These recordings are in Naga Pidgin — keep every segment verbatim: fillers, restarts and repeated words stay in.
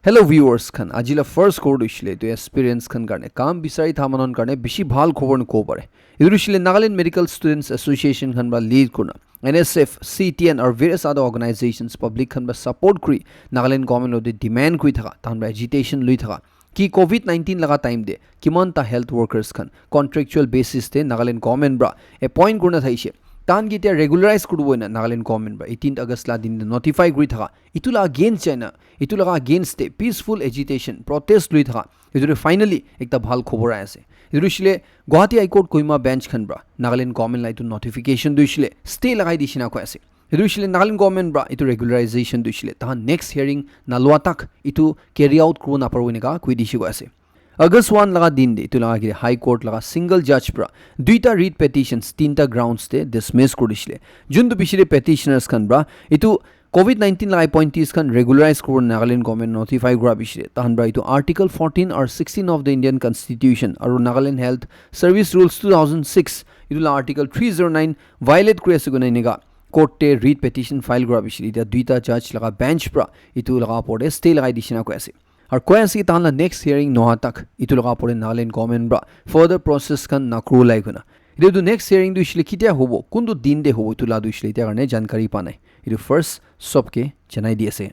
Hello viewers khan, aji la first khobor tu hoishe le etu aspirants khan karne, kam bisari tha manon karne bishi bhal khobor ni kobo pare. Etu tu hoishe le Nagaland Medical Students Association khan para lead kurna N S F, C T N aru various other organizations public khan para support kuri Nagaland government logote demand kuri thaka, tahan para agitation lui thaka ki covid nineteen laga time te kiman ta health workers khan contractual basis te Nagaland government para appoint kurna thaishe, tahan ke etia regularize kuribo na Nagaland government para eighteen August la din te notify kuri thaka, etu la against jaina, etu laga against te peaceful agitation, protest lui thaka, etu te finally ekta bhal khobor ahi ase. Etu tu hoishe le Guwahati High Court Kohima bench khan para Nagaland government la etu notification tu hoishe le stay lagai dishe na koi ase. Etu tu hoishe le Nagaland government para etu regularization tu hoishe le tahan next hearing nalua tak etu carry out kuribo naparibo enika koi dishe koi ase. August one laga din te etu laga ke High Court laga single judge para duita writ petitions tinta grounds te dismiss kuri dishe le. Jun tu bishi de petitioners khan para etu covid nineteen laga appointees khan regularize kuribo Nagaland government notify kura bishi de, tahan para etu Article fourteen or sixteen of the Indian Constitution aru Nagaland Health Service Rules two thousand six, etu la Article three zero nine violate kuri ase koina enika court te writ petition file kura bishi de, etia duita judge laga bench para etu laga opor te stay lagai dishe na koi ase. Aru koi ase ki tahan la next hearing noha tak etu laga opor te Nagaland government para further process khan nakuru lai koina. Etu tu next hearing tu hoishe le ketia hobo, kuntu din te hobo, etu la tu hoishe le etia karne jankari pa nai. Etu first sob ke janai di ase.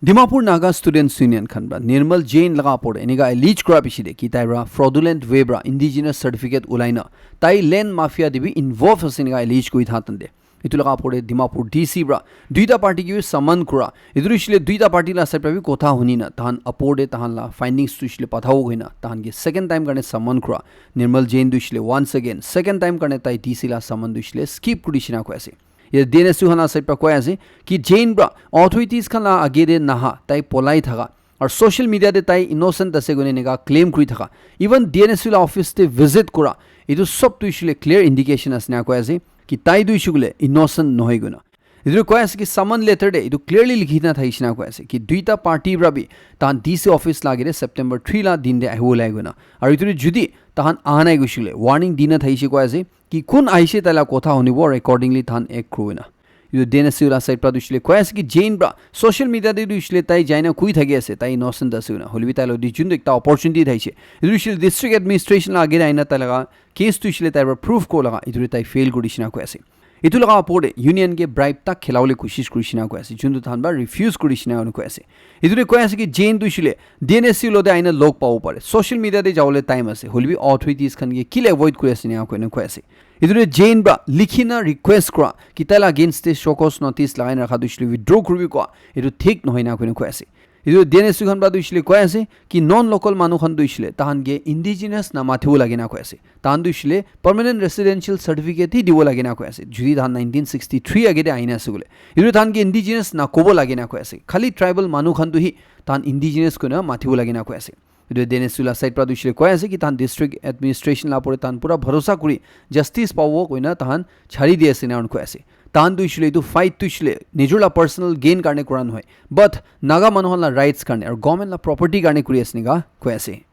Dimapur Naga Students Union khan para Nirmal Jain laga opor te enika allege kura bishi de ki tai para fraudulent way para indigenous certificate ulai na tai land mafia te bi involve ase enika allege kuri tha tante. Etu laga opor te Dimapur D C para duita party ke bi summon kura. Etu tu hoishe le duita party la side para bi kotha huni na tahan opor te tahan la findings tu hoishe le pathabo koina tahan ke second time karne summon kura. Nirmal Jain tu hoishe le once again second time karne tai D C la summon tu hoishe le skip kuri dishe na koi ase. Ye D N S U khan la side para koi ase ki Jain para authorities khan la age te naha tai polai thaka aru social media te tai innocent ase koina enika claim kuri thaka, even D N S U la office te visit kura, etu sob tu hoishe le clear indication ase na koi ase ki tai tu hoishe koile innocent nohoi koina. Etu tu koi ase ki summon letter te etu clearly likhi na thakishe na koi ase ki duita party para bi tahan D C office la age te September three la din te ahibo lai koina, aru etu tu judi tahan aha nai koishe koile warning di na thakishe koi ase ki kun ahishe tai la kotha hunibo, accordingly tahan act kuribo na. Etu D N S U la side para tu hoishe le koi ase ki Jain para social media te tu hoishe le tai jaina koi thaki ase tai innocent ase koina, hoile bi tai logote jun tu ekta opportunity thaishe, etu tu hoishe le district administration la age te ahina tai laga case tu hoishe le tai para proof kuribo laga, etu tu tai fail kuri dishe na koi ase. Etu laga opor te union ke bribe tak khilabole koshish kuri dishe na koi ase, jun tu tahan para refuse kuri dishe na koi ase. Etu te koi ase ki Jain tu hoishe le D N S U logote ahina log pabo pare, social media te jabole time ase, hoile bi authorities khan ke kile avoid kuri ase enika koina koi ase. Etu te Jain para likhi na request kura ki tai la against te show cause notice lagai na rakha tu hoishe le withdraw kuribi koa, etu thik nohoi na koina koi ase. Etu D N S U khan para tu hoishe le koi ase ki non local manu khan tu hoishe le tahan ke indigenous na mathibo lage na koi ase, tahan tu hoishe le permanent residential certificate hi dibo lage na koi ase, judi tahan nineteen sixty three age te ahina ase koile. Etu tahan ke indigenous na kobo lage na koi ase, khali tribal manu khan tu hi tahan indigenous koina mathibo lage na koi ase. Etu D N S U la side para tu hoishe le koi ase ki tahan district administration la opor te tahan pura bharosa kuri justice pabo koina tahan chari di ase enika koi ase. Tahan tu hoishe le etu fight tu hoishe le nijor la personal gain karne kura nohoi, but Naga manu khan la rights karne aru government la property karne kuri ase enika koi ase.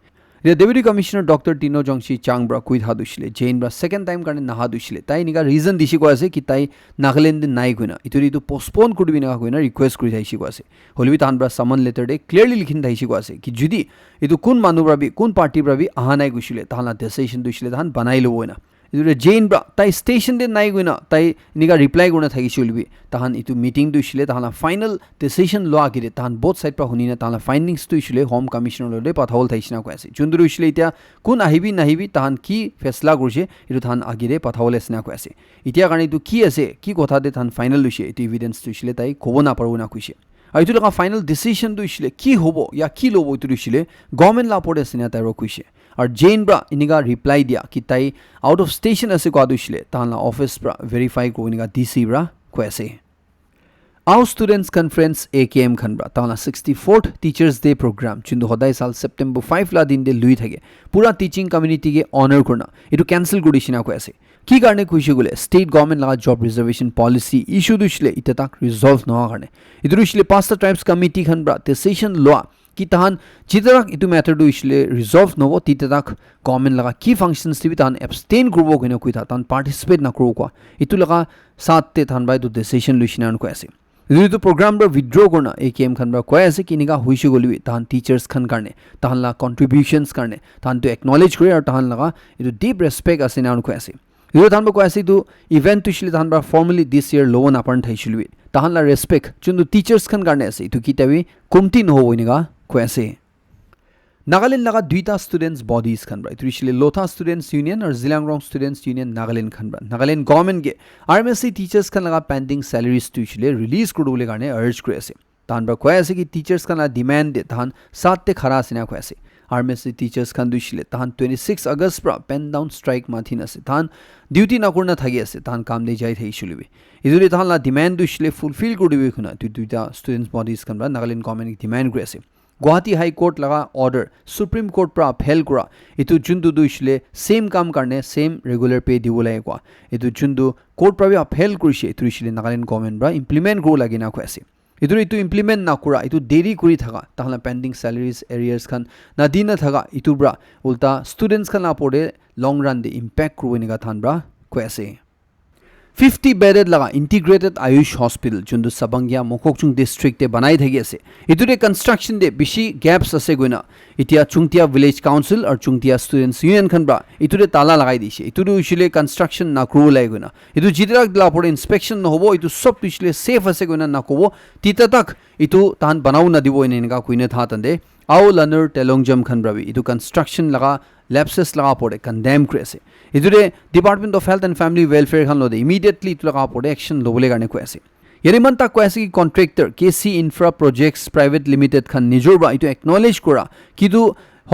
Etia Deputy Commissioner Doctor Tino Jongshi Chang para koi tha tu hoishe le Jain para second time karne naha tu hoishe le tai enika reason dishe koi ase ki tai Nagaland te nai koina, etu te etu postpone kuri dibi enika koina request kuri thaishe koi ase. Hoile bi tahan para summon letter te clearly likhi na thaishe koi ase ki judi etu kun manu para bi, kun party para bi aha nai koishe le tahan la decision tu hoishe le tahan banai lobo koina. Etu te Jain para tai station te nai koina tai enika reply kurina thakishe hoile bi, tahan etu meeting tu hoishe le tahan la final decision lua age te tahan both side para huni na tahan la findings tu hoishe le Home Commissioner logote pathabole thaishe na koi ase. Jun tu hoishe le etia kun ahibi nahibi tahan ki faisla kurishe, etu tahan age te pathabole ase enika koi ase. Etia karne etu ki ase, ki kotha te tahan final hoishe, etu evidence tu hoishe le tai kobo naparibo enika koishe. Aru etu laga final decision tu hoishe le ki hobo ya ki lobo, etu tu hoishe le government la opor te ase enika tai para koishe. Aru Jain para enika reply dia ki tai out of station ase koa tu hoishe le tahan la office para verify kuribo enika D C para koi ase. Ao Students Conference, A K M khan para tahan la sixty fourth Teachers Day program, jun tu hodai sal September five la din te lui thake, pura teaching community ke honour kurina etu cancel kuri dishe enika koi ase. Ki karne koishe koile state government laga job reservation policy issue tu hoishe le etia tak resolve noha karne. Etu tu hoishe le pasta tribes committee khan para decision lua ki tahan jita tak etu matter tu hoishe le resolve nohobo, tita tak government laga ki functions te bi tahan abstain kuribo koina koi tha, tahan participate nakuribo koa. Etu laga saath te tahan para etu decision luishe enika koi ase. Etu, etu program para withdraw kurna A K M khan para koi ase ki enika hoise koile bi tahan teachers khan karne, tahan la contributions karne, tahan tu acknowledge kore aru tahan laga etu deep respect ase ena koi ase. Etu tahan para koi ase etu event tu shile tahan para formally this year lobo napan thaishe koile bi tahan la respect chuntu teachers khan karne ase etu kita bi kumti nohobo enika koi ase. Nagaland laga duita students bodies khan para, etu hoishile Lotha Students Union aru Zeliangrong Students Union Nagaland khan para, Nagaland government ke R M S C teachers khan laga pending salaries tu hoishile release kuribole karne urge kuri ase. Tahan para koi ase ki teachers khan laga demand de tahan sat te khara ase na koi ase. R M S C teachers khan tu hoishile tahan twenty six August para pen down strike mathi na ase. Tahan duty nakurna thaki ase. Tahan kam de jai thaki shulu bi. Etu de tahan la demand tu hoishile fulfill kuri dibi kuna tu duita students bodies khan para Nagaland government ke demand kuri ase. Guwahati High Court laga order Supreme Court para upheld kura etu juntu tu hoishile same kam karne same regular pay dibo lage kua etu juntu court para bi upheld kurishe etu hoishile Nagaland government para implement kuri lage na koi ase. Etu etu implement nakura etu deri kuri thaka tahan la pending salaries arrears khan nadina thaka etu para ulta students khan la opor te long run te impact kuribo enika tahan para koi ase. Fifty bedded laga integrated Ayush hospital juntu Sabangia Mokokchung district te banai thaki ase. Etu te construction te bishi gaps ase koina etia Chungtia Village Council aru Chungtia Students Union khan para etu te tala lagai dishe. Etu tu hoishile construction nakuribo lage koina etu jitirak la opor te inspection nohobo etu sob tu hoishile safe ase koina nakobo tita tak etu tahan banabo nadibo ena enika koina tha tante Ao Lanur Telongjam khan para bi etu construction laga lapses laga opor te condemn kuri ase. Etu te Department of Health and Family Welfare khan lo de immediately etu laga opor te action lobole karne koi ase. Yate iman tak koi ase ki contractor K C Infra Projects Private Limited khan nijor para etu acknowledge kura ki etu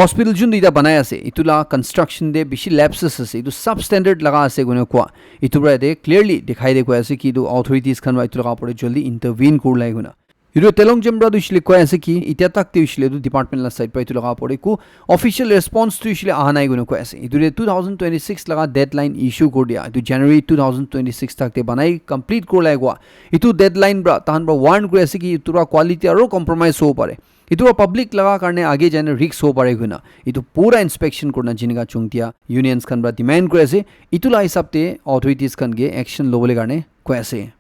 hospital juntu eta banai ase etu la construction te bishi lapses ase etu substandard laga ase koina kua etu para yate clearly dikhai de koi ase ki etu authorities khan para etu laga opor te jaldi intervene kurulai koina. Etu Telongjam para tu hoishile koi ase ki etia tak te hoishile etu department la side para etu laga opor te eku official response tu hoishile aha nai koina koi ase. Etu te two thousand twenty-six laga deadline issue kuri dia etu January two thousand twenty-six tak te banai complete kurulai kua. Etu deadline para tahan para warn kuri ase ki etu para quality aru compromise hobo pare. Etu para public laga karne age jaina risk hobo pare koina etu pura inspection kurina jinika Chungtia unions khan para demand kuri ase. Etu la hisab te authorities khan ke action lobole karne koi ase.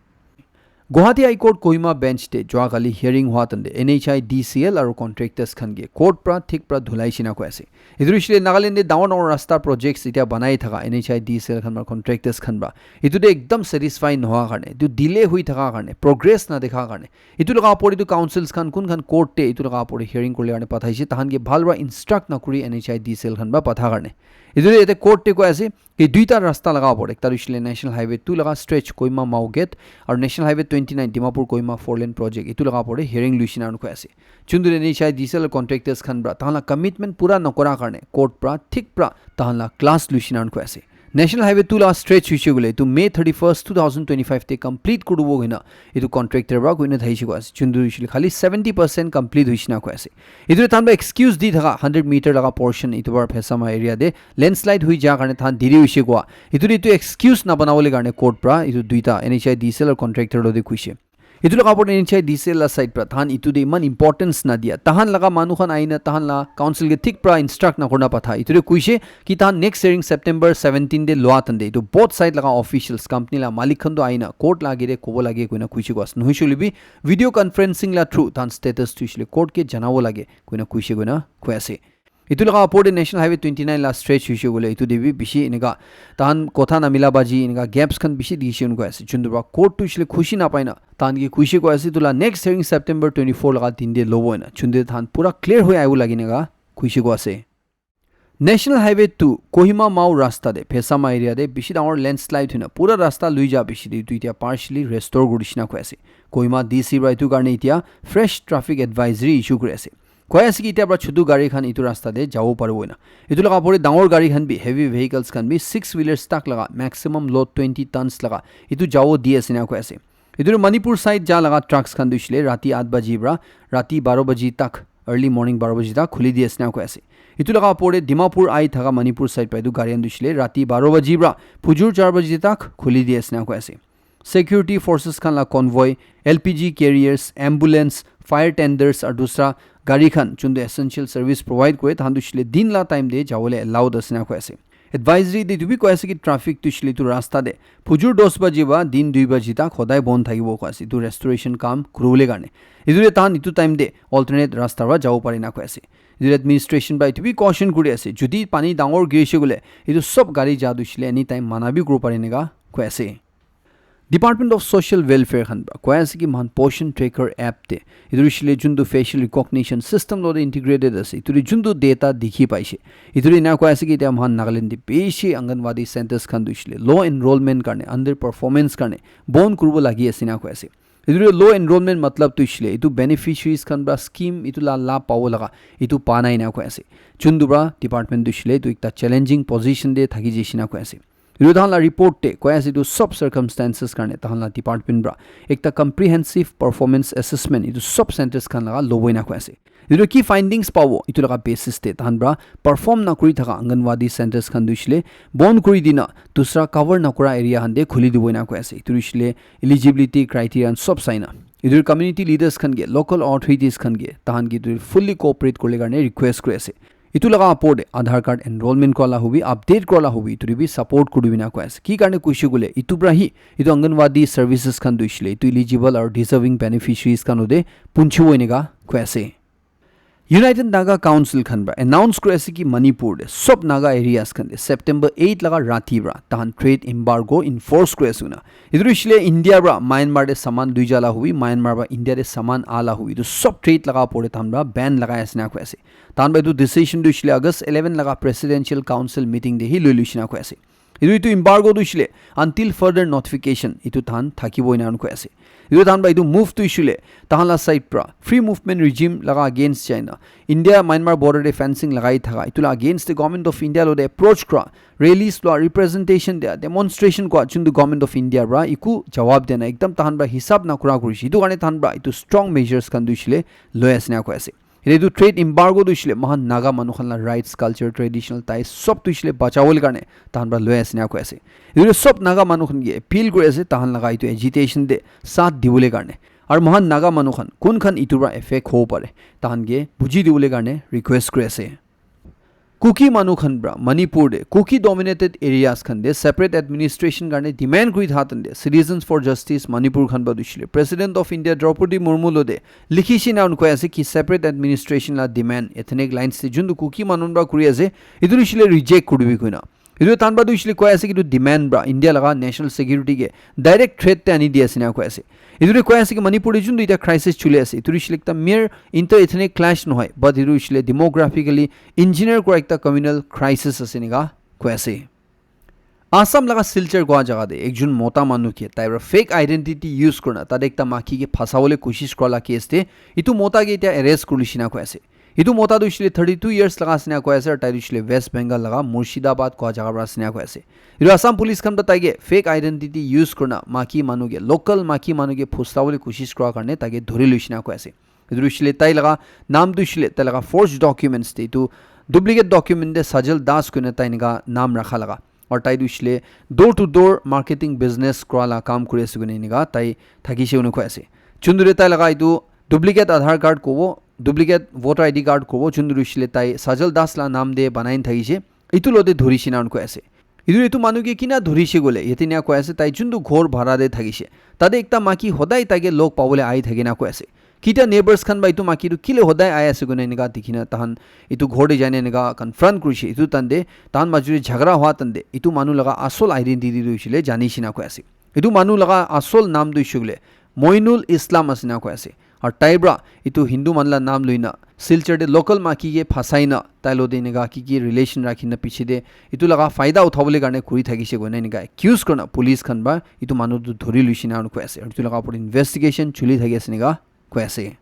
Guwahati High Court Kohima Bench te jua kali hearing hua tante N H I D C L aru contractors khan ke court pra thik pra dhulai shina koi ase. Etu hoishile Nagaland te dangor dangor rasta projects etia banai thaka N H I D C L khan pra contractors khan pra etu te ekdam satisfy nohoa karne, etu delay hui thaka karne, progress na dekha karne, etu laga opor te etu councils khan kun khan court te etu laga opor te hearing kurle karne pathaise, tahan ke bhal pra instruct na kuri N H I D C L khan pra patha karne. Etu te yate court te koi ase, ke duita rasta laga opor te, ekta tu hoishile National Highway two laga stretch Kohima Mao Gate, aru National Highway twenty nine Dimapur Kohima four lane project, etu laga opor te hearing luishina koi ase. Chundu N H I D C L contractors khan pra, tahan la commitment pura nokora karne, court pra, thik pra, tahan la class luishina koi ase. National Highway two laga stretch hoishe koile, etu May thirty-first, two thousand twenty-five te complete kuribo koina, etu contractor pra koina thaishe koi ase. Chundu hoishile khali seventy percent complete hoishina koi ase. Etu tahan pra excuse di thaka hundred meter laga portion, etu pra Phesama area te, landslide hui ja karne tahan deri hoishe koa. Etu te etu excuse na banabole karne court pra etu duita N H I D C L aru contractor lo te kuishe. Etu laga opor te N H I D C L la side pra tahan etu te iman importance na dia. Tahan laga manu khan aina tahan la council ke thik pra instruct na kurna patha. Etu te kuishe ki tahan next hearing September seventeen te lua tante etu both side laga officials, company la malik khan tu aina court la age te kobo lage koina kuishe koa ase. Nohoishe hoile bi video conferencing la through tahan status tu hoishile court ke janabo lage koina kuishe koina koi ase. Etu laga opor te National Highway twenty nine la stretch hoishe koile, etu te bi bishi enika tahan kotha na mila baji enika gaps khan bishi dikhishe koi ase. Chundu pra court tu hoishile khushi na pai na, tahan ke kuishe koi ase, etu la next hearing September twenty-four laga din te lobo ena. Chundu tahan pura clear hoi aibo lage enika kuishe koi ase. National Highway two Kohima Mao rasta te, Phesama area te bishi dangor landslide hoina pura rasta lui ja bishi te etu etia partially restore kuri dishina koi ase. Kohima D C pra etu karne etia fresh traffic advisory issue kuri ase. Koi ase ki etia pra chutu gari khan etu rasta te jabo paribo ena. Etu laga opor te dangor gari khan bi, heavy vehicles khan bi, six wheelers tak laga maximum load twenty tons laga etu jabo di ase na koi ase. Etu tu Manipur side ja laga trucks khan tu hoishile rati aat baji pra rati baro baji tak, early morning baro baji tak khuli di ase na koi ase. Etu laga opor te Dimapur ai thaka Manipur side pra etu gari khan tu hoishile rati baro baji pra phujur char baji tak khuli di ase na koi ase. Security forces khan la convoy, L P G carriers, ambulance, fire tenders aru dusra gari khan chuntu essential service provide kore, tahan tu hoishile din la time te jabole allowed ase na koi ase. Advisory te etu bi koi ase ki traffic tu hoishe le etu rasta te phujur dos baji ba din dui baji tak hodai bon thakibo koi ase etu restoration kam kuribole karne. Etu te tahan etu time te alternate rasta para jabo pare na koi ase. Etu administration para etu bi caution kuri ase, jodi pani dangor girise koile etu sob gari ja tu hoishe le anytime mana bi kuri pare eneka koi ase. Department of Social Welfare khan para koi ase ki moikhan Poshan Tracker app te etu hoishe le juntu facial recognition system logote integrated ase, etu te juntu data dikhi paise, etu te ena koi ase ki etia moikhan Nagaland te bishi Anganwadi centers khan tu hoishe le low enrollment karne, under performance karne bon kuribo lagi ase ena koi ase. Etu te low enrollment matlab tu hoishe le etu beneficiaries khan para scheme etu la labh pabo laga etu pa nai ena koi ase. Juntu para department tu hoishe le etu ekta challenging position te thaki jaise ena koi ase. Etu tahan la report te koi ase etu sob circumstances karne tahan la department para ekta comprehensive performance assessment etu sob centers khan laga lobo ena koi ase. Etu ki findings pabo etu laga basis te tahan para perform na kuri thaka Anganwadi centers khan tu hoishe le bon kuri dina dusra cover na kura area khan te khuli dibo ena koi ase. Etu hoishe le eligibility criteria khan sob saina etu community leaders khan ke, local authorities khan ke tahan ke etu fully cooperate kuribole karne request kuri ase. Etu laga opor te Aadhaar card enrollment kura la hobi, update kura la hobi, etu te bi support kuri dibi na koi ase. Ki karne koishe koile etu para hi etu Anganwadi services khan tu hoishe le etu eligible aru deserving beneficiaries khan logote punchibo eneka koi ase. United Naga Council khan para announce kuri ase ki Manipur te sob Naga areas khan te September eight laga rati para tahan trade embargo enforce kuri ase koina. Etu tu hoishe le India para Myanmar te saman lui ja la hobi, Myanmar para India te saman aha la hobi, etu sob trade laga opor te tahan para ban lagai ase ena koi ase. Tahan para etu decision tu hoishe le August eleven laga Presidential Council meeting te hi lui luishe ena koi ase. Etu, etu embargo tu hoishe le until further notification etu tahan thakibo ena koi ase. Etu tahan para etu move tu hoishe le tahan la side para free movement regime laga against jaina India Myanmar border te fencing lagai thaka etu la against te Government of India logote approach kura, rallies lua, representation dia, demonstration kura juntu Government of India para eku jawab dia nai, ekdam tahan para hisab na kura kurishe. Etu karne tahan para etu strong measures khan tu hoishe le loi ase ena koi ase. Etu trade embargo tu hoishe le moikhan Naga manu khan la rights, culture, traditional ties sob tu hoishe le bachabo le karne tahan para loi ase ena koi ase. Etu sob Naga manu khan ke appeal kuri ase tahan laga etu agitation te saath dibole karne. Aru moikhan Naga manu khan kun khan etu para affect hobo pare tahan ke buji dibole karne request kuri ase. Kuki manu khan para Manipur te Kuki dominated areas khan te separate administration karne demand kuri tha tan te Citizens for Justice Manipur khan para tu hoishe le President of India Draupadi Murmu logote likhishe ena koi ase ki separate administration la demand ethnic lines te juntu Kuki manu para kuri ase etu tu hoishe le reject kuri dibi koina. Etu tahan para tu hoishe le koi ase ki etu demand para India laga national security ke direct threat te ani di ase ena koi ase. Etu te koi ase ki Manipur te juntu etia crisis choli ase etu tu hoishe le ekta mere inter-ethnic clash nohoi, but etu hoishe le demographically engineer kura ekta communal crisis ase eneka koi ase. Assam laga Silchar kua jaga te ekjon mota manu ke tai para fake identity use kurina tate ekta maki ke phasabole koshish kura la case te etu mota ke etia arrest kuri lishi na koi ase. Etu mota tu hoishe le thirty two years laga ase na koi ase aru tai tu hoishe le West Bengal laga Murshidabad kua jaga para ase na koi ase. Etu Assam police khan para tai ke fake identity use kurina maki manu ke, local maki manu ke phusabole koshish kura karne tai ke dhori lishi na koi ase. Etu hoishe le tai laga naam tu hoishe le tai laga forged documents te etu duplicate document te Sajal Das koina tai enika naam rakha laga. Aru tai tu hoishe le door to door marketing business kura la kam kuri ase koina enika tai thakishe koina koi ase. Chundure tai laga etu duplicate Aadhaar card kobo, duplicate voter I D card kobo, chundure hoishe le tai Sajal Das la naam te banai na thakishe. Etu logote dhuri shina koi ase. Etu, etu manu ke kina dhurishe koile, yate enia koi ase, tai juntu ghor bhara te thakishe. Tate ekta maki hodai tai ke log pabole ahi thake na koi ase. Kitia neighbors khan ba etu maki tu kile hodai ahi ase koina enika dikhi na tahan etu ghor te jai na enika confront kurishe. Etu tante tahan majuri jhagara hua tante etu manu laga asol identity tu hoishe le jani shina koi ase. Etu manu laga asol naam tu hoishe koile Moinul Islam ase na koi ase. Aru tai pra etu Hindu manu la naam loina Silchar te local maki ke phasai na tai logote enika ki ki relation rakhi na piche te etu laga faida uthabole karne kuri thakishe koina enika accuse kurina police khan pra etu manu tu dhuri luishe na koi ase. Aru etu laga upor te investigation choli thaki ase enika koi ase.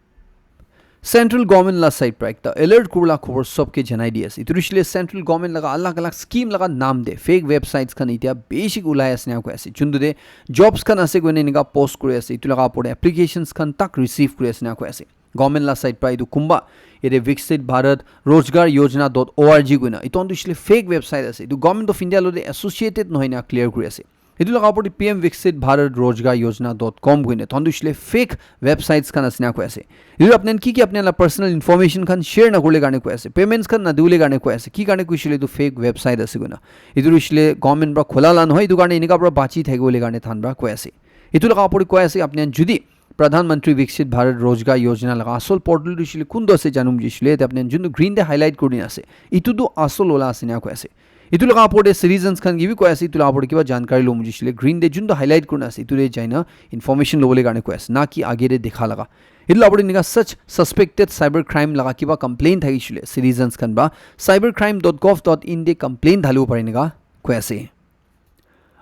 Central government la side pra ekta alert kuribole khobor sob ke janai di ase. Etu hoishe le central government laga alag alag scheme laga naam te fake websites khan etia bishi ulai ase na koi ase. Juntu te jobs khan ase koina enika post kuri ase. Etu laga upor te applications khan tak receive kuri ase na koi ase. Government la side pra etu kunba yate Viksit Bharat Rozgar Yojana dot org koina etu khan tu hoishe le fake website ase. Etu Government of India logote associated nohoi na clear kuri ase. Etu laga opor te P M Viksit Bharat Rozgar Yojana dot com koine, tahan tu hoishe le fake websites khan ase na koi ase. Etu apni khan ki ki apni khan la personal information khan share na kurle karne koi ase. Payments khan na diwole karne koi ase. Ki karne koishe le etu fake website ase koina. Etu hoishe le government pra khola la nohoi, etu karne enika pra bachi thakibole karne tahan pra koi ase. Etu laga opor te koi ase, apni khan jodi Pradhan Mantri Viksit Bharat Rozgar Yojana laga asol portal tu hoishe le kuntu ase janu bujishe le, ete apni khan juntu green te highlight kuri dina ase. Etu tu asol wala ase na koi ase. Etu laga opor te citizens khan ke bi koi ase, etu laga opor te kiba jankari lo bujishe le, green te juntu highlight kurina ase, etu te jaina information lobole karne koi ase, na ki age te dekha laga. Etu laga opor te enika such suspected cyber crime laga kiba complaint thakishe le, citizens khan pra cybercrime dot gov dot in te complaint dhalibo pare enika koi ase.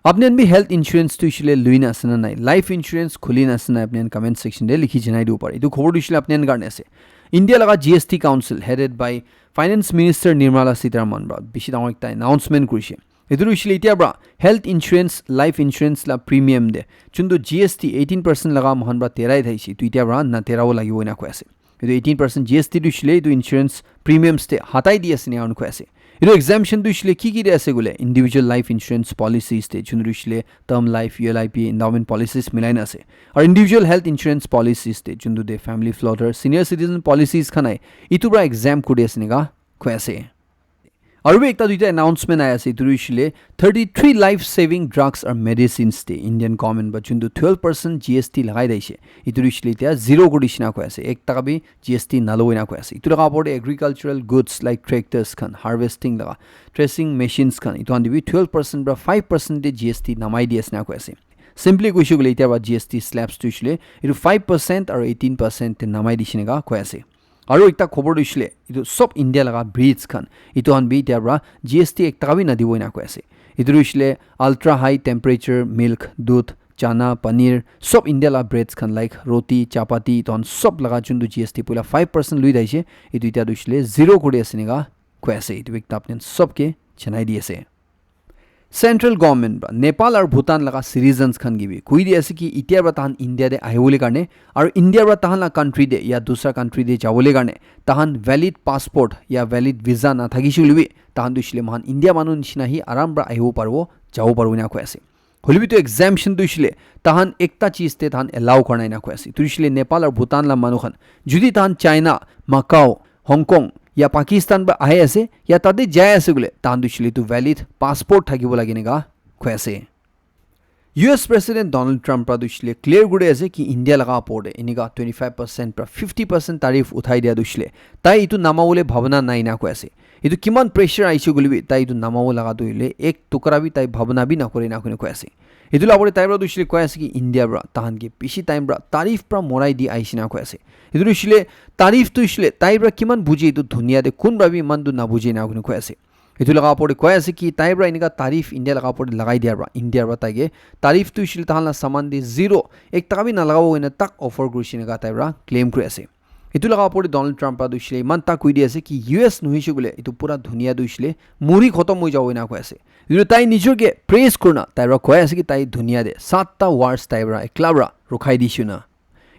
Apni khan bi health insurance tu hoishe le lui na ase na nai, life insurance khuli na ase na nai, apni khan comment section te likhi janai dibo pare. Etu khobor tu hoishe le apni khan karne ase. India laga G S T Council headed by Finance Minister Nirmala Sitharaman pra bishi dangor ekta announcement kurishe. Etu tu hoishe le itya pra health insurance, life insurance la premium te juntu G S T eighteen percent laga moikhan pra terai thaishe, etu itya pra na terabo lagibo ena koi ase. Etu eighteen percent G S T tu hoishe le etu insurance premiums te hatai di ase ena koi ase. Etu exemption tu hoishe le ki ki te ase koile, individual life insurance policies te juntu hoishe le term life, U L I P, endowment policies milai na ase. Aru individual health insurance policies te juntu te family floater, senior citizen policies khan ahe, etu pra exempt kuri ase ena koi ase. Aru bi ekta duita announcement ahi ase, etu tu hoishe le thirty-three life saving drugs or medicines te Indian government pra juntu twelve percent G S T lagai daishe, etu tu hoishe le itya zero kuri dishe na koi ase, ek taka bi G S T nalabo ena koi ase. Etu laga opor te agricultural goods like tractors khan, harvesting laga, threshing machines khan, etu khan te bi twelve percent pra five percent te G S T namai di ase ena koi ase. Simply koishe koile itya pra G S T slabs tu hoishe le etu five percent aru eighteen percent te namai dishe ena koi ase. Aru ekta khobor tu hoishe le, etu sob India laga breeds khan, etu khan bi itya pra G S T ek taka bi nadibo ena koi ase. Etu tu hoishe le ultra high temperature milk, dudh, chana, paneer, sob India laga breeds khan like roti, chapati, etu khan sob laga juntu G S T puila five percent lui daishe, etu itya tu hoishe le zero kuri ase ena koi ase. Etu ekta apni khan sob ke janai di ase. Central government pra Nepal aru Bhutan laga citizens khan ke bi koi di ase ki itya pra tahan India te ahibole karne aru India pra tahan la country te ya dusra country te jabole karne tahan valid passport ya valid visa na thakishe koile bi tahan tu hoishe le moikhan India manu nishina hi aram pra ahibo paribo, jabo paribo ena koi ase. Hoile bi tu exemption tu hoishe le tahan ekta cheez te tahan allow kora nai ena koi ase. Tu hoishe le Nepal aru Bhutan la manu khan jodi tahan China, Macau, Hong Kong ya Pakistan pra ahi ase ya tate jai ase koile tahan tu hoishe le etu valid passport thakibo lage ena koi ase. U S President Donald Trump pra tu hoishe le clear kuri ase ki India laga opor te enika twenty-five percent pra fifty percent tariff uthai dia tu hoishe le tai etu namabole bhabana nai ena koi ase. Etu kiman pressure ahishe koile bi tai etu namabo laga tu hoile ek tukra bi tai bhabana bi nakore ena koi koi ase. Etu laga opor te tai pra tu hoishe le koi ase ki India pra tahan ke bishi time pra tariff pra morai di ahishe ena koi ase. Etu tu hoishe le tariff tu hoishe le tai pra kiman bujhe etu dunia te kun pra bi eman tu nabujhe ena koi ase. Etu laga opor te koi ase ki tai pra enika tariff India laga opor te lagai dia pra India pra tai ke tariff tu hoishe le tahan la saman te zero ek taka bi nalagabo koina tak offer kurishe ena tai pra claim kuri ase. Etu laga opor te Donald Trump pra tu hoishe le eman tak koi di ase ki U S nohoishe koile etu pura dunia tu hoishe le muri khotom hoi jabo ena koi ase. Etu tai nijor ke praise kurina tai pra koi ase ki tai dunia te satta wars tai pra ekla pra rukhai dishe na.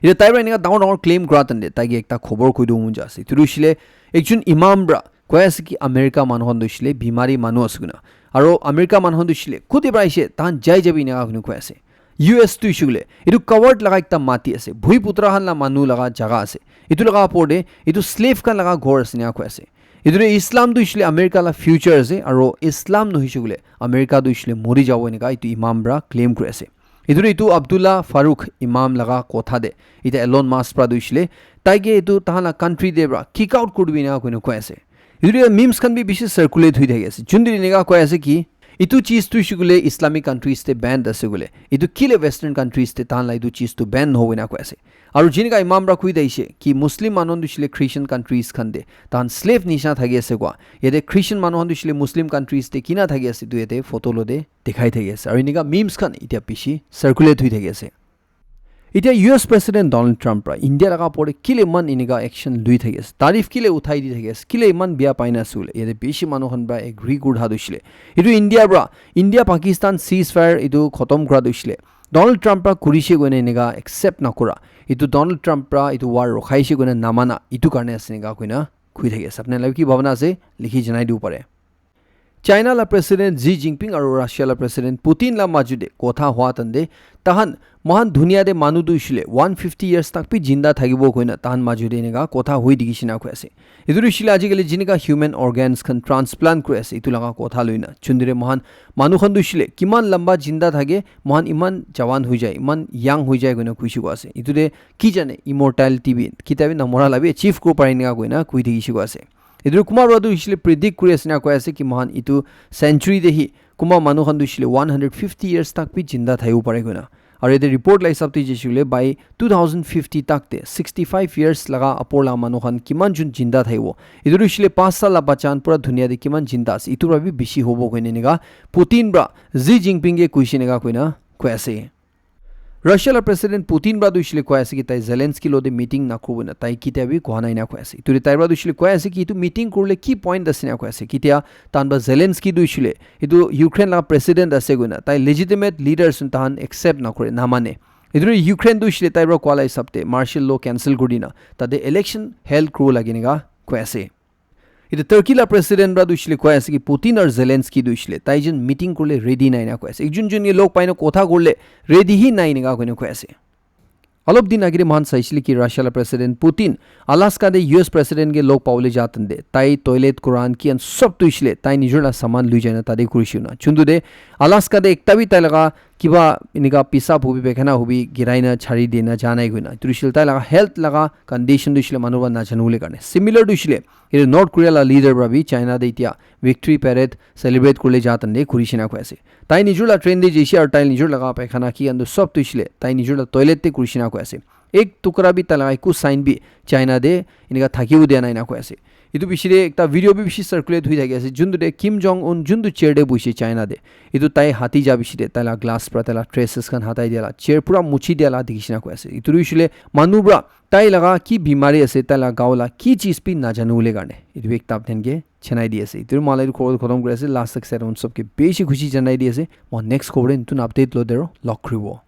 Etu tai pra enika dangor dangor claim kura tante tai ke ekta khobor koi dibo mon jai ase. Etu tu hoishe le ekjon imam pra koi ase ki America manu khan tu hoishe le bimari manu ase koina. Aru America manu khan tu hoishe le kute pra ahishe tahan jai jabi ena koi ase. U S tu hoishe koile etu coward laga ekta mati ase. Bhui putra khan la manu laga jaga ase. Etu laga opor te etu slave khan laga ghor ase ena koi ase. Etu tu Islam tu hoishe le America la future ase. Aru Islam nohoishe koile America tu hoishe le mori jabo enika etu imam pra claim kuri ase. Etu tu etu Abdullah Farooq imam laga kotha te eta Elon Musk pra tu hoishe le tai ke etu tahan la country te pra kick out kuri dibi ena koi ase. Etu tu memes khan bi bishi circulate hoi thaki ase. Juntu enika koi ase ki etu cheez tu hoishe koile Islamic countries te banned ase koile etu kile Western countries te tahan la etu cheez tu ban nohobo ena koi ase. Aru jinika imam pra koi thakishe ki Muslim manu khan tu hoishe le Christian countries khan te tahan slave nishina thaki ase koi. Yate Christian manu khan tu hoishe le Muslim countries te kina thaki ase tu yate photo lo te dikhai thaki ase. Aru enika memes khan eta bishi circulate hoi thaki ase. Etya U S President Donald Trump pra India laga opor te kile eman enika action lui thaki ase, tariff kile uthai di thaki ase, kile eman bia pai na ase koile, yate bishi manu khan pra agree kuri tha tu hoishe le, etu India pra, India Pakistan ceasefire etu khotom kura tu hoishe le, Donald Trump pra kurishe koina enika accept nakura, etu Donald Trump pra etu war rokhaishe koina namana, etu karne ase enika koina koi thaki ase. Apni khan la ki bhabana ase, likhi janai dibo pare. China la President Xi Jinping aru Russia la President Putin la maju te kotha hua tande tahan mohan dunia te manu tu hoishe le one fifty years tak bi jinda thakibo koina tahan maju te eneka kotha hui dikhi shina koi ase. Etu tu hoishe le ajikali jinika human organs khan transplant kuri ase, etu laga kotha loina. Chundire mohan manu khan tu hoishe le kiman lamba jinda thake, mohan iman jawan hui jai, iman young hui jai koina kuishe ko ase. Etu te ki jane immortality bi, kita bi namora la bi achieve kuri pare eneka koina kui dikhi shiko ase. Etu kumba para tu hoishe le predict kuri ase na koi ase ki mohan etu century te hi kumba manu khan tu hoishe le one hundred fifty years tak bi jinda thaibo pare koina. Aru yate report la hisab te jaishe le by two thousand fifty tak te sixty five years laga apor la manu khan kiman jun jinda thaibo. Etu tu hoishe le panch saal la bacha khan pura dunia te kiman jinda ase. Etu para bi bishi hobo koina eneka Putin para Xi Jinping ke kuishe eneka koina koi ase. Russia la President Putin para tu hoishe le koi ase ki tai Zelensky lo te meeting na kuribo na tai kitia bi koa nai na koi ase. Etu te tai para tu hoishe le koi ase ki etu meeting kurle ki point ase na koi ase. Kitia tan ba Zelensky tu hoishe le etu Ukraine la president ase koina tai legitimate leaders tahan accept na kore, na mane. Etu te Ukraine tu hoishe le tai para koa la hisab te martial law cancel kuri dina tate election held kuribo lage eneka koi ase. Etu Turkey la president para tu hoishe le koi ase ki Putin aru Zelensky tu hoishe le tai jon meeting kurle ready nai na koi ase. Ekjon jon ke log pai na kotha kurle ready hi nai eneka koina koi ase. Alop din agere mohan saishe le ki Russia la president Putin Alaska te U S president ke log pabole ja tande tai toilet kuran kian sob tu hoishe le tai nijor la saman lui jaina tate kurishe na. Chundu te Alaska te ekta bi tai laga kiba eneka pisab hobi, paikhana hobi girai na chari dina ja nai koina. Etu hoishe le tai laga health laga condition tu hoishe le manu para najanu bole karne. Similar tu hoishe le etu North Korea la leader para bi China te etia victory parade celebrate kurle ja tande kuri shina koi ase. Tai nijor la train te jaishe aru tai nijor laga paikhana ki khan tu sob tu hoishe le tai nijor la toilet te kuri shina koi ase. Ek tukra bi tai laga eku sign bi China te eneka thakibo dia nai na koi ase. Etu bishi te ekta video bi bishi circulate hui thaki ase. Juntu te Kim Jong Un juntu chair te buishe China te. Etu tai hati ja bishi te tai la glass para tai la traces khan hatai dia la chair pura muchi dia la dikhi shina koi ase. Etu tu hoishe le manu para tai laga ki bimari ase, tai la gao la ki cheez bi najanu bole karne. Etu bi ekta apni khan ke chenai di ase. Etu moi la etu khobor khotom kuri ase. Last tak side on sob ke bishi khushi janai di ase. Moi next khobor te notun update lo dero log kuribo.